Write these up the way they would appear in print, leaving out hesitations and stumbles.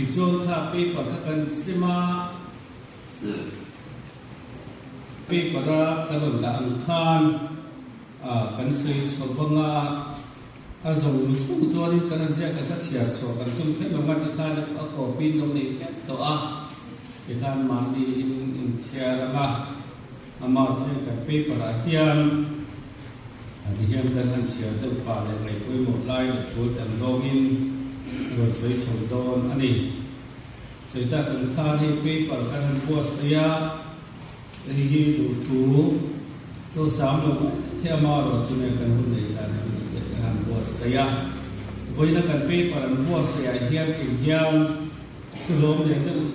Tichuan kha paper kha kan sem a, paper a kan rawn dah ang khan kan sawi chho vang a, a zo chung chuanin kan rawn ziak a ka chhiar chhuah kan tum kher lo nga tikhan a copy in lo nei vek tawh a, tikhan mahni in inchhiar ang a. Amah hian kan paper ah hian ti hian kan han chhiar deuh pah leh ngaih pawimawh lai leh tul tam zawngin a rawn sawi chho dawn a ni. Sawi tak ang khan hei paper kan han buatsaih a, hei hi duhthu chu sam lo mai thei ama erawh chu nge kan hun neih dan kan han buatsaih a. Vawiina kan paper an buatsaih ah hian eng hian thulawm leh deuh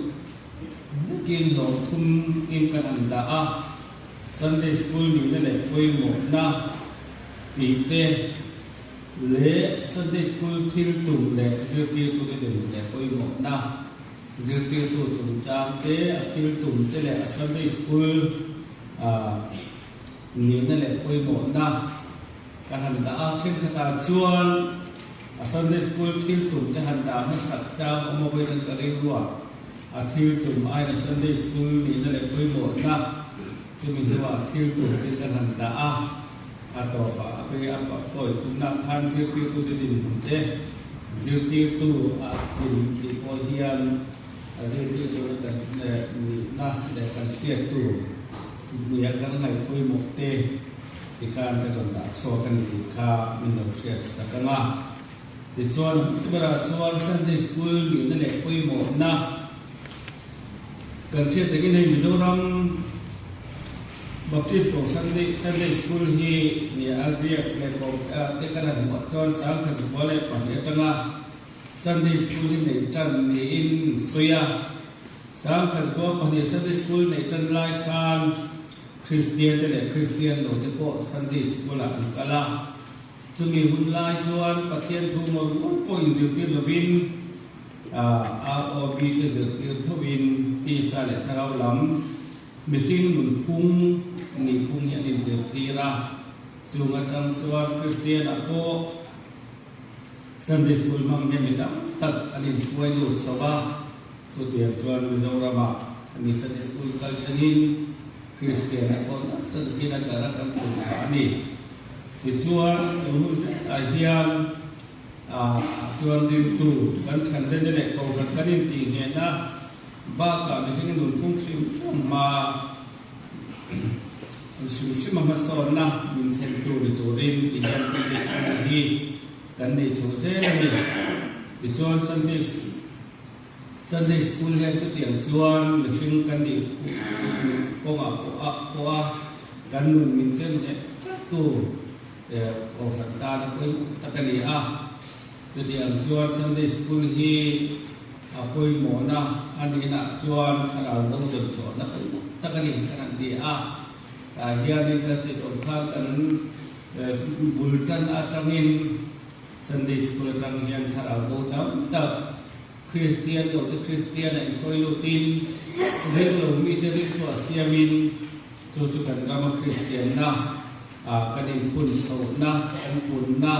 Nakin lawm thum in kan han dah a, Sunday School nihna leh pawimawhna tih te leh Sunday School thil tum leh zirtirtute dinhmun leh pawimawhna, zirtirtu chungchang te, a thil tum te leh a Sunday School nihna leh pawimawhna kan han dah a. Thenkhatah chuan a Sunday School thil tum te han dah hmasak chang awm avawin ka rilruah A thil tum aina Sunday School nihna leh pawimawhna chumi hnuah thil tum te kan han dah a, a tawpah a pe a pawi thumna khan zirtirtute dinhmun te zirtirtu a din tih pawh hian a zirtirtuna kan nihna leh kan hriattu nia kan ngaih pawimawh te tikhan ka rawn dah chhuak a ni tih kha min lo hriat sak ang a. Tichuan, Sibara chuan Sunday School nihna leh pawimawhna kan hriat takin hei Mizoram Baptist Kohhran Sunday School hi nia a ziak leh koh te kan han hmuh chuan 2002 atanga Sunday School hi neih tan niin sawi a. 2002 Sunday School neih tan lai khan Kristian te leh Kristian lo te pawh Sunday School ah an kal a. Chumi hun lai chuan Pathian thu mawlh mawlh pawh inzirtir lovin ROB te zirtir thovin tisa leh thlarau lam mihring nunphung nihphung hi an inzirtir a. Chung atang chuan Kristian-ah pawh Sunday School hmang hian mi tam tak an inhruai lut chho va. Chutiang chuan Mizoramah ani Sunday School kal thlengin Kristian-ah pawh nasa takin a darh a kan tum phah a ni. Tichuan, tun hun zetah hian chuan ringtu kan chhanlena leh kohhran kan intih nghehna bakah mihring nunphung hrim hrim hma hrim hrim a hmasawnna min thlentu ni turin ti hian Sunday School hi kan nei chho zel a ni. Tichuan, Sunday Sunday School hian chutiang chuan mihring kan nih kawngah pawh a kan nun min chen nghet tlattu kohhran tan a pawimawh tak a ni a. Chutiang chuan Sunday School hi a pawimawhna a nihnaah chuan thlarau bo zawn chhuahna pawimawh tak a ni kan han ti a. Tah hianin kan sawi tawh khan kan bul tan atangin Sunday School atang hian thlarau bo tam tak Kristian lo te Kristian a inhruai lutin ring lo mite ringtu a siamin chu chu kan rama Kristianna ah kan inphun chhohna, kan punna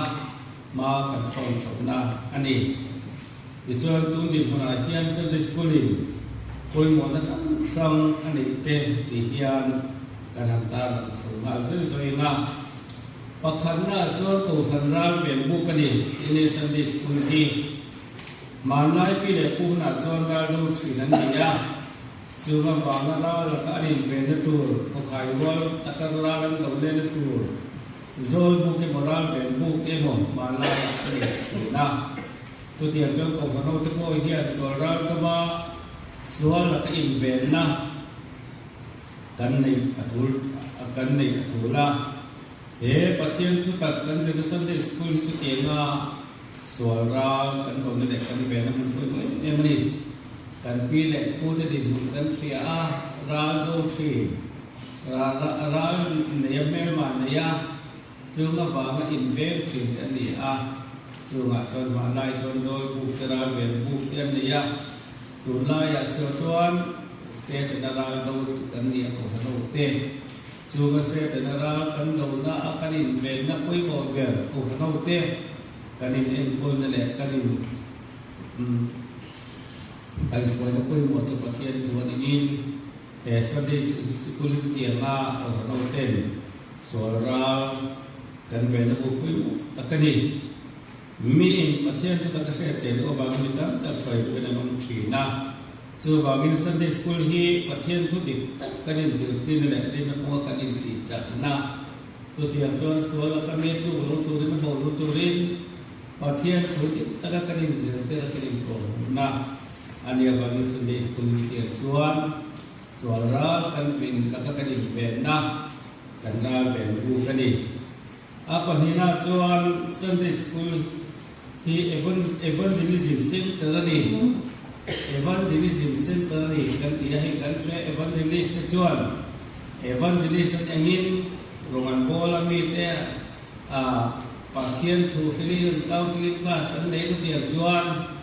hma kan sawn chhohna a ni. Tichuan tun dinhmunah hian Sunday School in pawimawhna hrang hrang a neih te tih hian kan han tarlang chho nghal zui zui ang a. Pakhatna chuan Kohhran ral ven buk a ni, Ine Sunday School hi. Hmanlai pi leh pu hunah chuan ral do thin an ni a, chung avanga ral laka an invenna tur, khawkhai rual taka ral an do lehna tur, zawl buk emaw ral ven buk emaw hmanlaiah a nei thin a. Chutiang chuan Kohhran hote pawh hian sual ral tuma sual laka invenna kan neih a tul kan neih a tul a. He Pathian thu tak kan zirna Sunday School hi chutianga sual ral kan dawhna leh kan vena hmun pawimawh em em a ni. Kan pi leh pu te dinhmun kan hria a, ral do thin, ral ral neia hmelma neia chung avanga inveng thin te a ni a. Chungah chuan hmanlai chuan zawl buk te ral ven buk te an nei a. Tunlaiah sual chuan Setana ral do kan ni a kohhran ho te. Chunga Setana ral kan dona a kan invenna pawimawh ber kohhran ho te kan in enkawlna leh kan in. Kaihhruaina pawimawh chu Pathian thu a niin he Sunday Sikul hi chutianga Kohhran ten sual ral kan venna bu pawimawh tak a ni. Miin Pathian thu taka hriat che duh avangin mi tam tak hruai duhin an awm thin a. Chuvangin Sunday School hi Pathian thu dik tak kan inzirtirna leh rinna kawnga kan intihchakna chutiang chuan sual laka mi tluk lo turin a bo lo turin Pathian thu dik taka kan inzirtir a kan inkawhhmuhna a nih avangin Sunday School hi tiang chuan sual ral kan vin laka kan invenna kan ral ven buk a ni. A pahnihna chuan Sunday School hi Evangelism Center a ni. Evangelism Center a ni kan ti a, hei kan hre Evangelist te chuan Evangelist an engin rawng an bawl a mite a Pathian thu hrilhin counselling class an nei chutiang chuan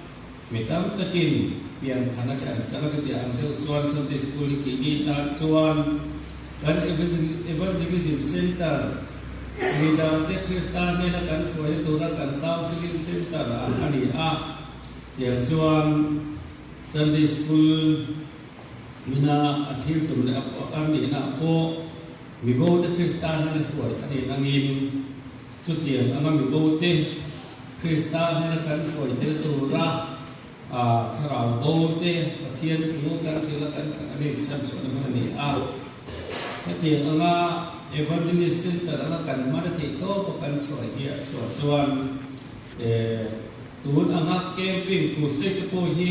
mi tam takin pianthana te an chang a, chutiang ang deuh chuan Sunday School hi keini tan chuan kan Evangelism Center midangte Krista hnena kan hruaina tura kan counselling center ang a ni a, tiang chuan Sunday School mina a thil tum leh a nihna pawh mibote Krista hnena hruai a nih angin chutiang anga mibote Krista hnena kan hruai tel tura thlarau bo te Pathian thu kan thil a kan an inchhan chhuahna hmun a ni a. Hetiang anga Evangelist Center anga kan hman a theih tawp a kan chhuah hi a chhuah chuan tun anga camping crusade te pawh hi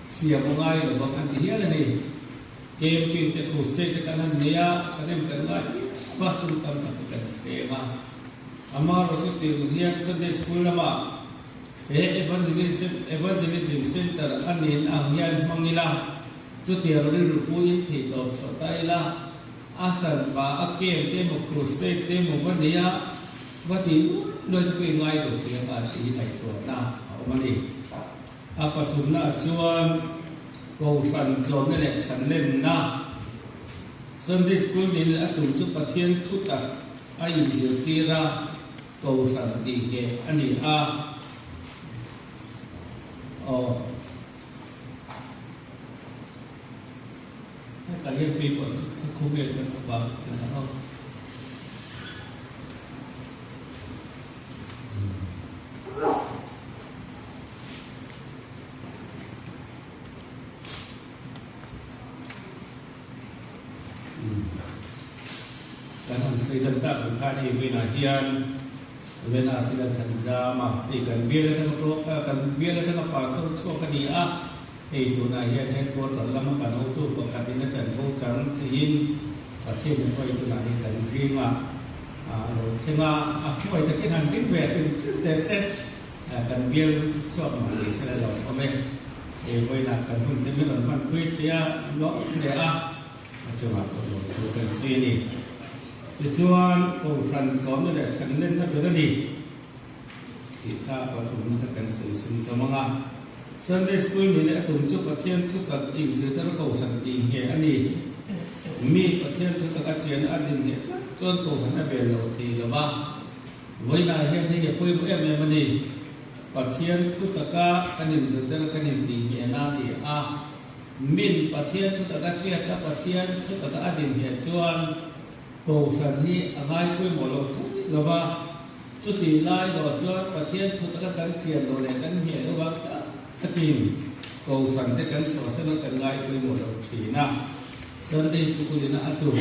siam a ngai lo vang an ti hial a ni. Camping te crusade te kan han nei a, thahnem kan ngai viau a, sum tam tak te kan seng a. Amaherawhchu chu tirh hian Sunday School lamah he Evangelism Evangelism Center a nin ang hian hmang ila, chutiang rilru puiin theihtawp chhuah ta ila, a hran pa a camp te emaw crusade te emaw va nei a, va ti luai luai te pawh i ngai lo thei ang a tih hi ngaihtuahna a awm a ni. A pathumnaah chuan Kohhran chawmna leh thanlenna Sunday School nin a tum chu Pathian thutak a inzirtir a, Kohhran tih ngheh a ni a. Aw. Hetah hian paper chu khawvel kan avang kan ha a. Kan han sawi zan tak ang khan hei vawiinah hian Vena Sila Thanzama hei kan bial atanga pro kan bial atanga pastor chhuak a ni a, hei tunah hian headquarter lama kan hotu pakhatin a chanvo chang theihin Pathian in hruai tunah hi kan zingah a lo thleng a, a hmuai takin han ding ve hrim hrim teh se. Kan bial chhuak mah ni se la lo awm e. Hei vawiinah kan hun te min rawn hmanpui thei a, lawm hle a, a chungah pawh lawm thu kan sawi a ni. Tichuan, Kohhran chawmna leh thanlenna ber a ni tih kha pathumna kha kan sawi sum chawm ang a. Sunday School ni leh a tum chu Pathian thutak inzirtir Kohhran tih ngheh a ni. Mi Pathian thutak a chian a din ngheh tlat chuan Kohhran a bel lo thei lo va. Vawiinah hian hei a pawimawh em em a ni. Pathian thu taka kan inzirtir kan intihngehna a ni a. Min Pathian thu taka hriat a, Pathian thu taka a dinheh chuan Kohhran hi a ngai pawimawh lo thei lo va. Chutih lai erawh chuan Pathian thu taka kan chian loh leh kan ngheh loh vang tak takin Kohhran te kan chhuahsan a, kan ngai pawimawh lo thin a. Sunday Sikul-in a tum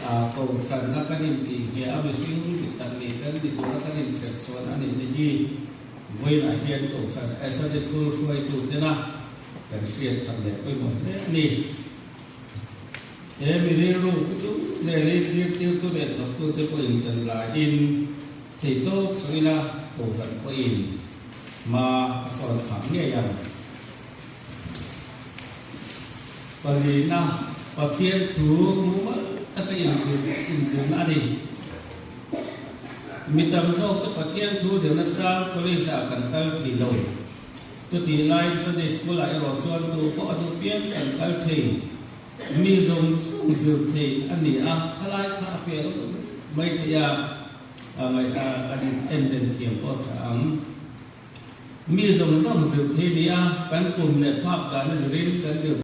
a, Kohhran a kan intih ngheh a mihring dik tak nih kan ni tura kan inchherchhuan a nihna hi vawiinah hian Kohhran Sunday School hruaitu tena kan hriat that leh pawimawh hle a ni. He mi rilru pu chung zelin zirtirtu leh thawktute pawhin kan laiin theihtawp sawi ila Kohhran pawhin hma a sawn phah ngei ang. Palina, Pathian thu mumal taka inzirna a ni. Mi tam zawk chu Pathian thu zirna sang college ah kan kal thei lo. Chutih laiin Sunday School ah erawh chuan tu pawh a duh piang kan kal thei. Mi zawng zawng zir thei a ni a, khalai kha a fiah lo tak mai thei a, kan en den thiam pawh a tha ang. Mi zawng zawng zir thei nia kan kum leh phak dan a zirin kan zir.